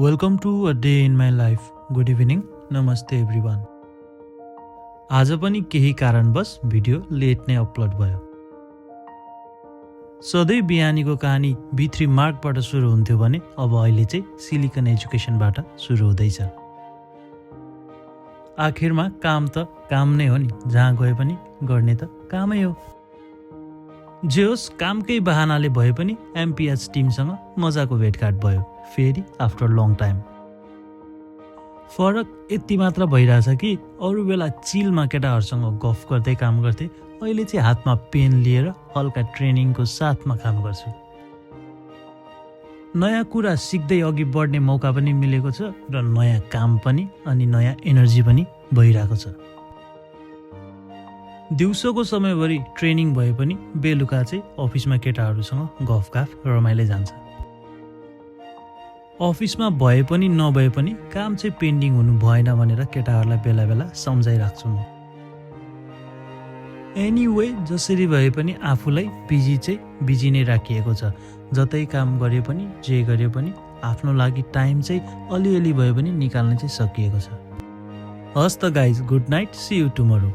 Welcome to a day in my life. Good evening, नमस्ते everyone. आज पनि केही कारणवश भिडियो लेट नै अपलोड भयो। सधैँ बिहानीको कहानी B3 मार्कबाट सुरु हुन्थ्यो भने अब अहिले चाहिँ सिलिकन एजुकेसनबाट सुरु हुँदैछ। आखिरमा काम त काम नै हो नि, जहाँ गए पनि गर्ने त कामै हो। जे होस्, कामकै बहानाले भए पनि MPH टिमसँग मजाको भेटघाट भयो, फेरि आफ्टर लङ टाइम। फरक यति मात्र भइरहेछ कि अरू बेला चिलमा केटाहरूसँग गफ गर्दै काम गर्थे, अहिले चाहिँ हातमा पेन लिएर हल्का ट्रेनिङको साथमा काम गर्छु। नयाँ कुरा सिक्दै अघि बढ्ने मौका पनि मिलेको छ र नयाँ काम पनि अनि नयाँ एनर्जी पनि भइरहेको छ। दिउँसोको समयभरि ट्रेनिङ भए पनि बेलुका चाहिँ अफिसमा केटाहरूसँग गफगाफ रमाइलो जान्छ। अफिसमा भए पनि नभए पनि काम चाहिँ पेन्डिङ हुनु भएन भनेर केटाहरूलाई बेला बेला सम्झाइराख्छु म। एनीवे, जसरी भए पनि आफूलाई बिजी नै राखिएको छ। जतै काम गरे पनि जे गरे पनि आफ्नो लागि टाइम चाहिँ अलिअलि भए पनि निकाल्न चाहिँ सकिएको छ। हस् त guys, good night, see you tomorrow.